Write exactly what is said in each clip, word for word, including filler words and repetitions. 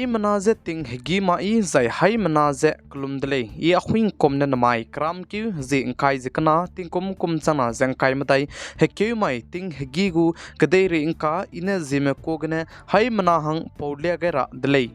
Haimena ze ting hegî mai zai haimena ze kelum de lei. I Ahuingkum ne namai keramkeu zie ngkai ze kena tingkum kum changna ze ngkai medai hekeu mai ting hegî gu kedeirei ngka I ne Zeme ka gene haimena hang pau lia gai ra de lei.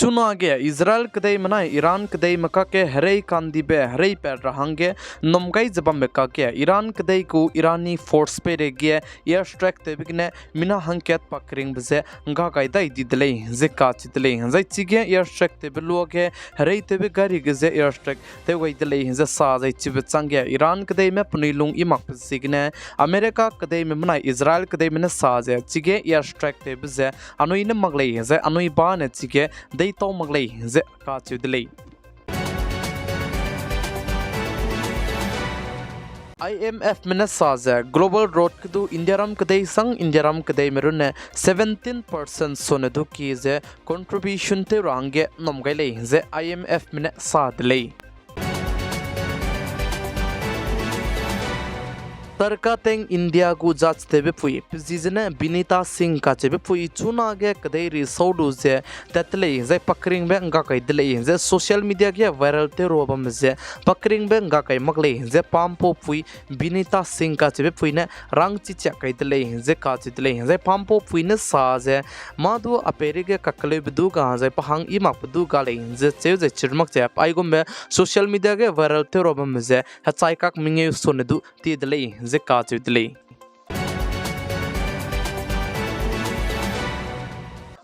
Chunage Israel kedeime nai Iran kedeime kakge herei kandibe herei pat ra hangge nnum gai ze bambe kakge Iran kedei gu Irani force peireige airstrike tewbe gene mina hangkat pakeringbe ze ngga gai dai di de lei ze kacheu de lei. Zai chige airstrike tewbe luage hereitewbe gari ge ze airstrike tew gai de lei ze sa zai chibe changge Iran kedeime penui lung i makbe ziegene America kedeime benai Israel kedeime ne sa ze chige airstrike tewbe ze anui ne mak lei zai anui ba ne chige deitau mak lei ze kacheu de lei. I M F me ne sa ze global drought ge du Indiaram kedei sang Indiaram kedeime runne seventeen percent sone du kie ze contribution tew ra hangge nnum gai lei ze I M F me ne sa de lei. Sarkar teng India gu judge tewbe pui pe zi zene Binita Singh kacheube pui chunage kedeirei sau lu ze tat de lei zai pakeringbe ngga kai de lei ze social media ge viral tew ra bamme ze pakeringbe ngga kai mak lei ze pampau pui Binita Singh kacheube pui ne rangchi chiak kai de lei ze kacheu de lei. Zai pampau pui ne sa ze mâ du a peireige kakeleube du ga zai pa hang i makbe du ga lei ze cheu zai chirmak ze aigumbe social media ge viral tew ra bamme ze hechai kak mengeu sone du tie de lei ze kacheu de lei.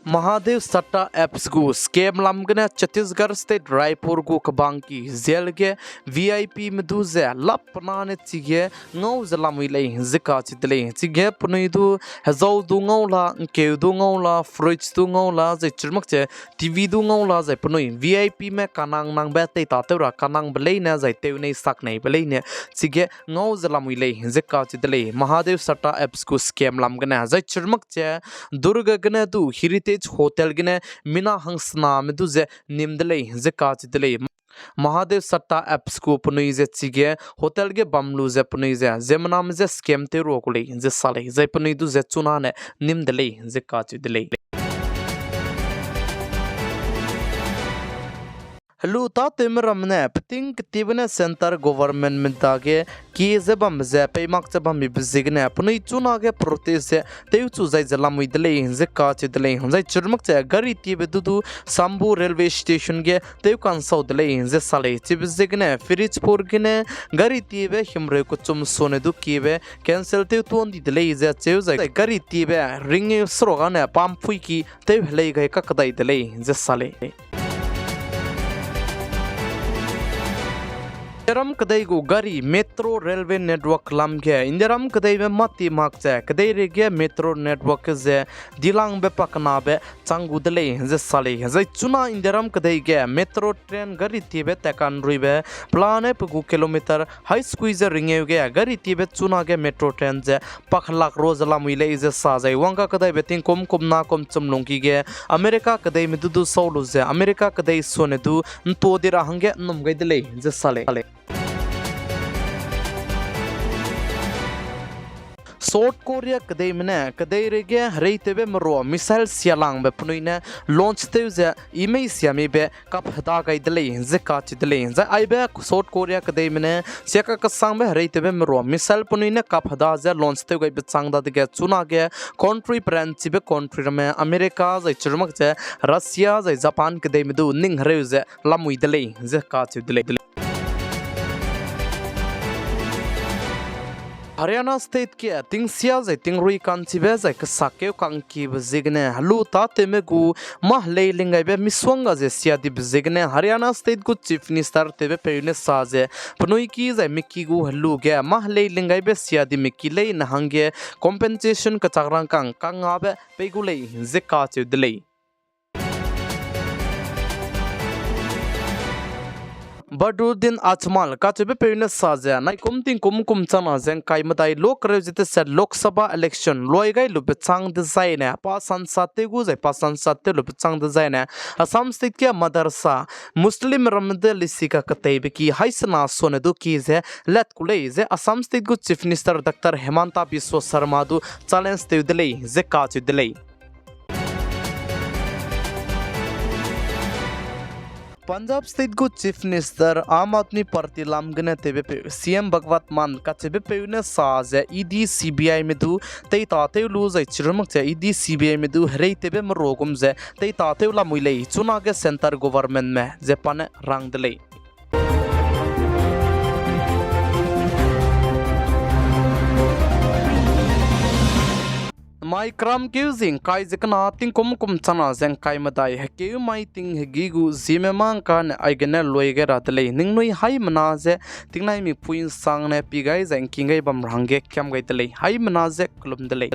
Mahadev Satta apps gu scam lam gene Chhattisgarh State Raipur gu kebangki jail ge V I P me du ze lap pena ne chige ngau ze lamui lei ze kacheu de lei. Chige penui du hezau du ngau la, ngkeu du ngau la, fridge du ngau la, zai chirmak ze T V du ngau la zai penui V I P me kanang nangbe teitatew ra kanangbe leine zai tew nei sak neibe leine chige ngau ze lamui lei ze kacheu de lei. Mahadev Satta apps gu scam lam gene zai chirmak ze Durga gene du Heritage Hotel gene mina hangsename du ze nim de lei ze kacheu de lei. Mahadev Satta apps gu penui ze chige hotel ge bam lu ze penui ze ziemmename je scam tew ra gu lei ze sa lei. Zai penui du ze chunane nim de lei ze kacheu de lei. Helu tâtewme ramme ne peting ketibe ne centre government me dage kie ze bambe ze peimak ze bambe ziegene penui chunage protest ze tewchu zai ze lamui de lei ze kacheu de lei. Zai chirmak ze gari tiebe du du Shambhu railway station ge tew kansau de lei ze sa lei. Chibe ziegene Firozpur gene gari tiebe himreu kechum sone du kiebe cancel tew tuan di de lei ze cheu zai gari tiebe ringeu seruk gane pampui ki tew helei gai kakdai de lei ze sa lei. Indiaram kedei gu gari metro railway network lam ge Indiaram kedeime mâ ti mak ze kedeirei ge metro network ge ze dilangbe pakenabe chang gu de lei ze sa lei. Zai chuna Indiaram kedei ge metro train gari tiebe takanruibe pelane pe gu kilometer hai sekui ze ringeu ge gari tiebe chunage metro train ze pakhelak ro ze lamui lei ze sa zai wang kakdaibe tingkum kumna kum chum lungki ge America kedeime du du sau lu ze America kedei sone du nto di ra hangge nnum gai de lei ze sa lei. South Korea kedeime ne kedeirei ge hereitewbe merua missile sialangbe penui ne launch tew ze i mei siamibe kap heda gai de lei ze kacheu de lei. Zai aibe South Korea kedeime ne siaka kesangbe hereitewbe merua missile penui ne kap heda ze launch tew gaibe chang dadege chunage country peranchibe country ramme America zai chirmak ze Russia zai Japan kedeime du ning hereu ze lamui de lei ze kacheu de lei. Haryana State ge tingsia zai tingrui ka'nchibe zai kesakkeu ka'ngkibe ziegene helu tâtewme gu mâ helei linggaibe misongga ze siadibe ziegene Haryana State gu Chief Minister tewbe peu ne sa ze penui ki zai miki gu helu ge mâ helei linggaibe siadime ki leine hangge compensation kechak rangkâng kangngabe pei gu lei ze kacheu de lei. Badruddin Ajmal kacheubepeu ne sa ze, naikum tingkum kum changna ze ngkai medai lokereu ze teset Lok Sabha election luai gai lube chang dezaine, pa sansatew gu zai pa sansatew lube chang dezaine, Assam State ge madrasa, Muslim ramme de lisi kaketeibe ki haisena sone du ki ze lat ku lei ze Assam State gu Chief Minister Doctor Himanta Biswa Sarma du challenge tew de lei ze kacheu de lei. Punjab State gu Chief Minister Aam Aadmi Party lam gene tewbepeu C M Bhagwant Mann kacheubepeu ne sa ze E D C B I me du teitatew lu zai chirumak ze E D C B I me du hereitewbe merua gum ze teitatew lamui lei chunage centre government me ze pa ne rang de lei. Mai kramkeu zi ngkai ze kena tingkum kum changna ze ngkai medai hekeu mai ting hegî gu Zeme mangkane aigene luai gai ra de lei. Ningnui haimena ze tingnaimik pui nsangne pi gai zai ngking gai bam ra hangge kiam gai de lei. Haimena ze kelum de lei.